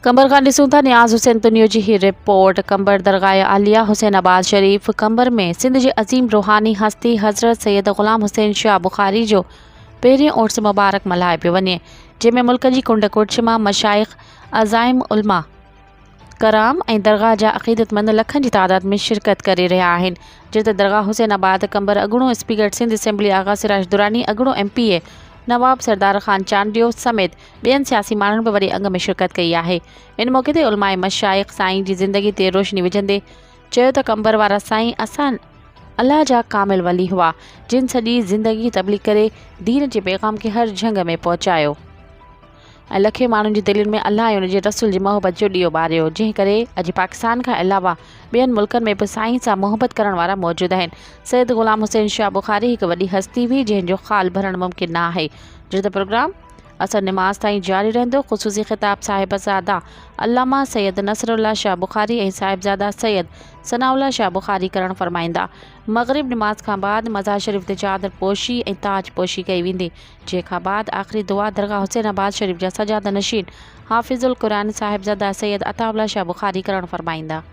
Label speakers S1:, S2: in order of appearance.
S1: قمبر کان ڏسون ٿا نياز حسين تنيو جي هي رپورٽ قمبر درگاهه عاليه حسين آباد شريف قمبر ۾ سنڌ جي عظيم روحاني هستي حضرت سيد غلام حسين شاهه بخاري جو پهريون عرس مبارڪ ملهايو پيو وڃي جنهن ۾ ملڪ جي ڪنڊ ڪڙڇ مان مشائخ عزائم علماء ڪرام ۽ درگاهه جا عقيدتمند لکن جي تعداد ۾ شرڪت ڪري رهيا آهن جڏهن ته درگاهه حسين آباد قمبر اڳوڻو اسپيڪر سنڌ اسيمبلي آغا سراج دراني اڳوڻو M P A Nawab Sardar Khan Chandio سميت ٻين سياسي ماڻهن به وڏي انگ ۾ شرڪت ڪئي آهي ان موقعي تي علماء مشائخ سائين جي زندگي تي روشني وجهندي چيو ته قمبر وارا سائين اسان الله جا ڪامل ولي هئا جن سڄي زندگي تبليغ ڪري دين جي پيغام کي هر جهنگ ۾ پهچايو. ۽ لکين ماڻهن جي دلين ۾ الله ۽ ان جي رسول جي محبت جو ڏيئو ٻاريو، جنهن ڪري اڄ پاڪستان کان علاوه ٻين ملڪن ۾ به سائين سان محبت ڪرڻ وارا موجود آهن. سيد غلام حسين شاهه بخاري هڪ وڏي هستي هئي، جنهن جو خال ڀرڻ ممڪن نه آهي. جڏهن ته پروگرام عصر نماز تائين جاري رهندو. خصوصي خطاب صاحبزاده علامه سيد نصر الله شاهه بخاري ۽ صاحبزاده سيد ثناء الله شاهه بخاري ڪرڻ فرمائيندا. مغرب نماز کان بعد مزار شريف تي چادر پوشي ۽ تاج پوشي ڪئي ويندي. جنهن کان بعد آخري دعا درگاهه حسين آباد شريف جا سجاده نشين حافظ القرآن صاحبزاده سيد عطاء الله شاهه بخاري ڪرڻ فرمائيندا.